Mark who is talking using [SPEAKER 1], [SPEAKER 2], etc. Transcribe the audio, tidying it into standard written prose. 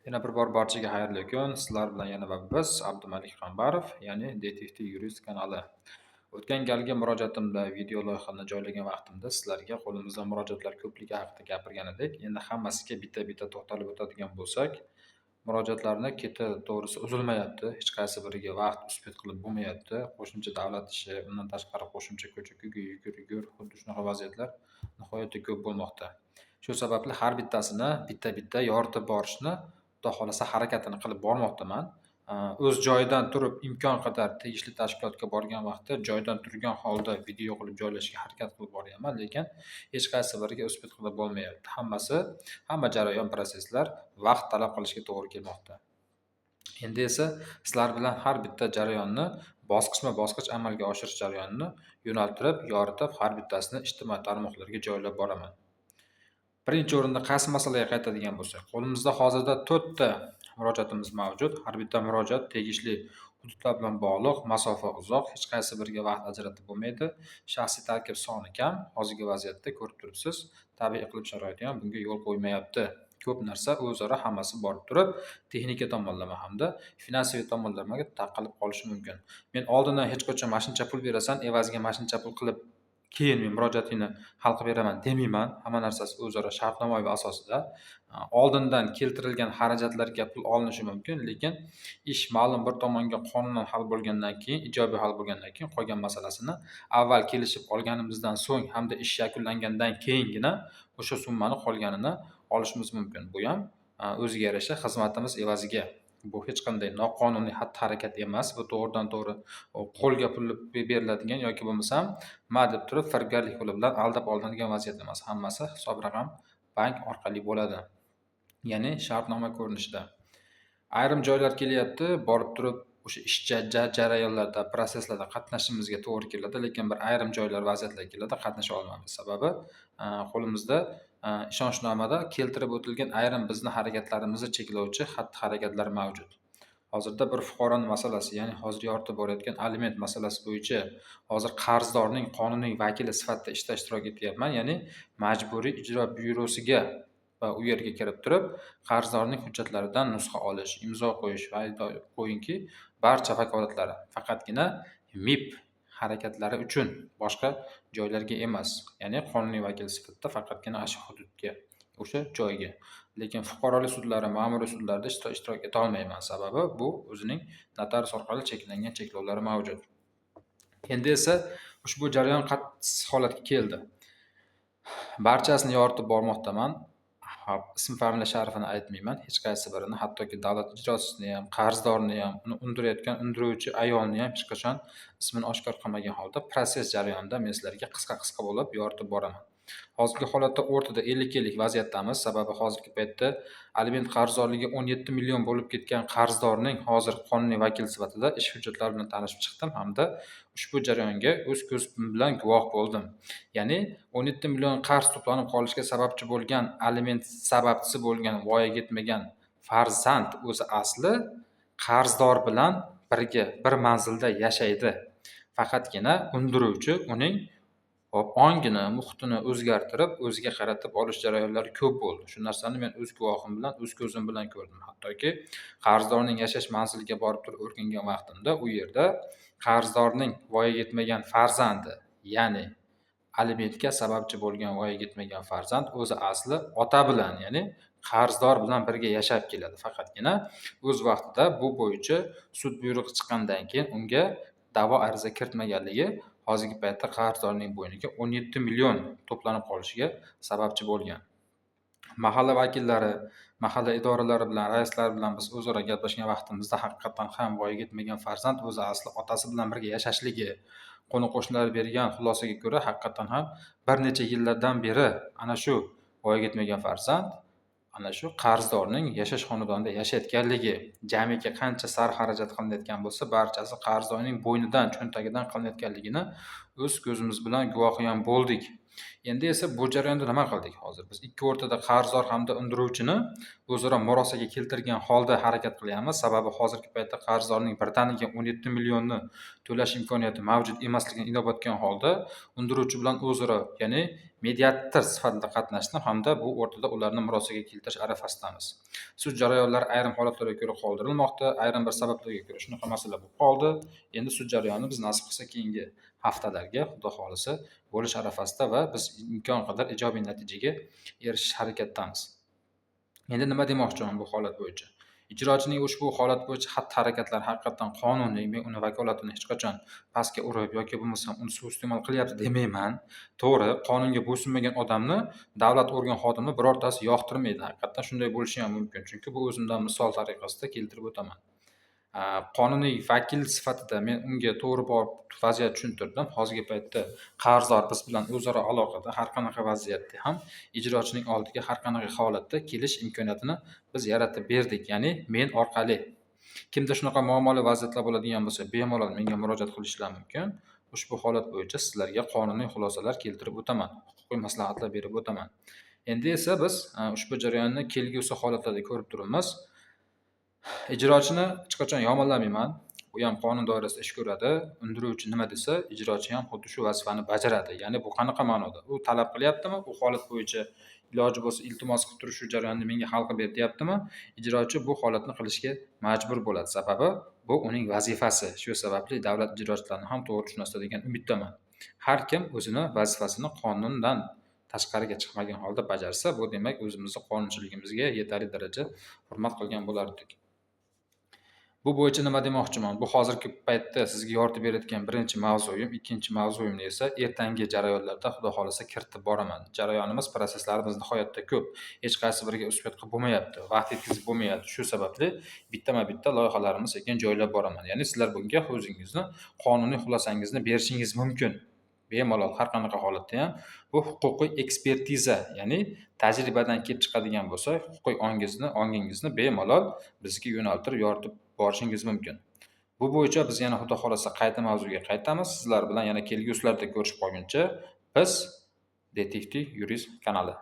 [SPEAKER 1] Yana bir bor barchaga xayrli kun. Sizlar bilan yana va biz Abdumalik Qambarov, ya'ni DTT Yurist kanali. O'tgan galgi murojaatimda video loyihani joylagan vaqtimda sizlarga qo'limizda murojaatlar ko'pligi haqida gapirgan edik. Endi hammasiga bitta-bitta to'xtalib o'tadigan bo'lsak, murojaatlarni keti to'g'risi uzilmayapti. Hech qaysi biriga vaqt успеть qilib bo'lmayapti. Qo'shimcha davlat ishi, undan tashqari qo'shimcha ko'cha-ko'yga yugur-yugur, xuddi shunaqa vaziyatlar nihoyatda ko'p bo'lmoqda. Shu sababli har bittasini bitta-bitta yoritib borishni Xudo xohlasa harakatini qilib bormoqdaman. O'z joyidan turib imkon qadar tegishli tashkilotga borgan vaqtda joyidan turgan holda video qilib joylashga harakat qilib boryapman, lekin hech qaysi biriga успеть qilib bo'lmayapti. Hammasi, hamma jarayon, proseslar vaqt talab qilishiga to'g'ri kelmoqda. Endi esa sizlar bilan har bitta jarayonni bosqichma-bosqich amalga oshirish jarayonini yo'naltirib, yoritib, har bittasini ijtimoiy tarmoqlarga joylab boraman. Birinchi o'rinda qaysi masalaga qaytadigan bo'lsak, qo'limizda hozirda 4 ta murojaatimiz mavjud. Har bitta murojaat tegishli hududlar bilan bog'liq, masofa uzoq, hech qaysi biriga vaqt ajratib bo'lmaydi. Shaxsiy tarkib soni kam. Hozirgi vaziyatda ko'rib turibsiz, tabiiy iqlim sharoiti ham bunga yo'l qo'ymayapti. Ko'p narsa o'zaro hammasi borib turib, texnika tomonlama hamda finansiy tomonlamaga taqalib qolishi mumkin. Men oldindan hech qachon mashincha pul berasan, evaziga mashincha pul qilib keyin men murojaatingni hal qilib beraman demayman. Hamma narsasi o'zaro shartnomaviy asosida. Oldindan keltirilgan xarajatlarga pul olinishi mumkin, lekin ish ma'lum bir tomonga qonunan hal bo'lgandan keyin, ijobiy hal bo'lgandan keyin qolgan masalasini avval kelishib olganimizdan so'ng hamda ish yakunlangandan keyingina o'sha summani qolganini olishimiz mumkin. Bu ham o'ziga yarasha xizmatimiz evaziga. Bu hech qanday noqonuniy xatti-harakat emas. Bu to'g'ridan-to'g'ri qo'lga pul beriladigan yoki bo'lmasam ma deb turib firibgarlik yo'li bilan aldab olinadigan vaziyat emas. Hammasi hisob raqam bank orqali bo'ladi. Ya'ni shartnoma ko'rinishida. Ayrim joylar kelyapti, borib turib o'sha ish jarayonlarda, proseslarda qatnashishimizga to'g'ri keladi, lekin bir ayrim joylar, vaziyatlar keladi, qatnasha olmaymiz. Sababi qo'limizda ishonchnomada keltirib o'tilgan ayrim bizni harakatlarimizni cheklovchi xatti-harakatlar mavjud. Hozirda bir fuqaroni masalasi, ya'ni hozir yoritib borayotgan aliment masalasi bo'yicha hozir qarzdorning qonuniy vakili sifatida ishda ishtirok etyapman, ya'ni Majburiy ijro byurosiga va u yerga kirib turib, qarzdorning hujjatlaridan nusxa olish, imzo qo'yish va qo'yingki, barcha vakolatlari faqatgina MIB harakatlari uchun, boshqa joylarga emas, ya'ni qonuniy vakil sifatida faqatgina shu hududga, o'sha joyga. Lekin fuqarolik sudlari, ma'muriy sudlarda ishtirok eta olmayman. Sababi bu o'zining notarius orqali cheklangan cheklovlari mavjud. Endi esa ushbu jarayon qaysi holatga keldi? Barchasini yoritib bormoqdaman. Hop, ism, familiya, sharifini aytmayman hech qaysi birini, hattoki davlat ijrochisini ham, qarzdorni ham, uni undirayotgan undiruvchi ayolni ham hech qachon ismini oshkor qilmagan holda proses jarayonida men sizlarga qisqa-qisqa bo'lib yoritib boraman. Hozirgi holatda o'rtada 50-50 vaziyatdamiz. Sababi hozirgi paytda aliment qarzdorligi 17 million bo'lib ketgan qarzdorning hozir qonuniy vakil sifatida ish hujjatlari bilan tanishib chiqdim hamda ushbu jarayonga o'z ko'zim bilan guvoh bo'ldim. Ya'ni 17 million qarz to'planib qolishiga sababchi bo'lgan, aliment sababchisi bo'lgan, voyaga yetmagan farzand o'zi asli qarzdor bilan birga bir manzilda yashaydi. Faqatgina undiruvchi uning ongini, muhitini o'zgartirib, o'ziga qaratib olish jarayonlari ko'p bo'ldi. Shu narsani men o'z guvohim bilan, o'z ko'zim bilan ko'rdim. Hattoki qarzdorning yashash manziliga borib turib o'rgangan vaqtimda u yerda qarzdorning voyaga yetmagan farzandi, ya'ni alimentga sababchi bo'lgan voyaga yetmagan farzand o'zi asli ota bilan, ya'ni qarzdor bilan birga yashab keladi. Faqatgina o'z vaqtida bu bo'yicha sud buyrug'i chiqqandan keyin unga da'vo ariza kiritmaganligi hozirgi paytda qarzdorning bo'yniga 17 million to'planib qolishiga sababchi bo'lgan. Mahalla vakillari, mahalla idoralari bilan, raislar bilan biz o'zaro gaplashgan vaqtimizda haqiqatdan ham voyaga yetmagan farzand o'zi asli otasi bilan birga yashashligi, qo'ni-qo'shnilar bergan xulosaga ko'ra haqiqatdan ham bir necha yillardan beri ana shu voyaga yetmagan farzand ana shu qarzdorning yashash xonadonida yashayotganligi, jamiki qancha sarf xarajat qilinayotgan bo'lsa, barchasi qarzdorning bo'ynidan, cho'ntagidan qilinayotganligini o'z ko'zimiz bilan guvohi ham bo'ldik. Endi esa bu jarayonda nima qildik hozir? Biz ikki o'rtada qarzdor hamda undiruvchini o'zaro murosaga keltirgan holda harakat qilyapmiz. Sababi hozirgi paytda qarzdorning birdaniga 17 millionni to'lash imkoniyati mavjud emasligini inobatga olgan holda undiruvchi bilan o'zaro, ya'ni Mediator sifatida qatnashdim hamda bu o'rtada ularni murosaga keltirish arafasidamiz. Sud jarayonlari ayrim holatlarga ko'ra qoldirilmoqda, ayrim bir sabablarga ko'ra shunaqa masala bo'lib qoldi. Endi sud jarayoni biz nasib qilsa keyingi haftalarga, Xudo xohlasa, bo'lish arafasida va biz imkon qadar ijobiy natijaga erishish harakatdamiz. Endi nima demoqchiman bu holat bo'yicha? Ijrochining ushbu holat bo'yicha xatti-harakatlari haqiqatdan qonuniy, men uni vakolatini hech qachon pastga urib yoki bo'lmasam uni suiiste'mol qilyapti demayman. To'g'ri, qonunga bo'ysunmagan odamni davlat organ xodimi birortasi yoqtirmaydi. Haqiqatdan shunday bo'lishi ham mumkin. Chunki bu o'zimdan misol tariqasida keltirib o'taman. Qonuniy vakil sifatida men unga to'g'ri borib vaziyat tushuntirdim. Hozirgi paytda qarzdor biz bilan o'zaro aloqada, har qanaqa vaziyatda ham ijrochining oldiga har qanaqa holatda kelish imkoniyatini biz yaratib berdik, ya'ni men orqali. Kimda shunaqa muammoli vaziyatlar bo'ladigan bo'lsa, bemalol menga murojaat qilishlari mumkin. Ushbu holat bo'yicha sizlarga qonuniy xulosalar keltirib o'taman, huquqiy maslahatlar berib o'taman. Endi esa biz ushbu jarayonni kelgusi holatlarda ko'rib turibmiz. Ijrochini hech qachon yomonlamayman. U ham qonun doirasida ish ko'radi. Undiruvchi nima desa, ijrochi ham xuddi shu vazifani bajaradi. Ya'ni bu qanaqa ma'noda? U talab qilyaptimi? U holat bo'yicha iloji bo'lsa iltimos qilib turib shu jarayonni menga hal qilib ber deyaptimi? Ijrochi bu holatni qilishga majbur bo'ladi. Sababi bu uning vazifasi. Shu sababli davlat ijrochilarini ham to'g'ri tushunasizlar degan umiddaman. Har kim o'zini vazifasini qonundan tashqariga chiqmagan holda bajarsa, bu demak o'zimizni qonunchiligimizga yetarli daraja hurmat qilgan bo'lardik. Bu bo'yicha nima demoqchiman? Bu hozirgi paytda sizga yoritib berayotgan birinchi mavzuyim, ikkinchi mavzuyimni esa ertangi jarayonlarda Xudo xohlasa kiritib boraman. Jarayonimiz, proseslarimiz nihoyatda ko'p. Hech qaysi biriga uspet qilib bo'lmayapti, vaqt yetkazib bo'lmayapti. Shu sababli bittama-bitta loyihalarimiz sekin joylab boraman. Ya'ni sizlar bunga o'zingizni qonuniy xulosangizni berishingiz mumkin. Bemalol har qanaqa holatda ham bu huquqiy ekspertiza, ya'ni tajribadan kelib chiqadigan bo'lsa, huquqiy ongingizni bemalol bizga yo'naltirib, yoritib borishingiz mumkin. Bu bo'yicha biz yana Xudo xohlasa qayta mavzuga qaytamiz. Sizlar bilan yana kelgusilarda ko'rishib qolguncha biz Detektiv Yurist kanali.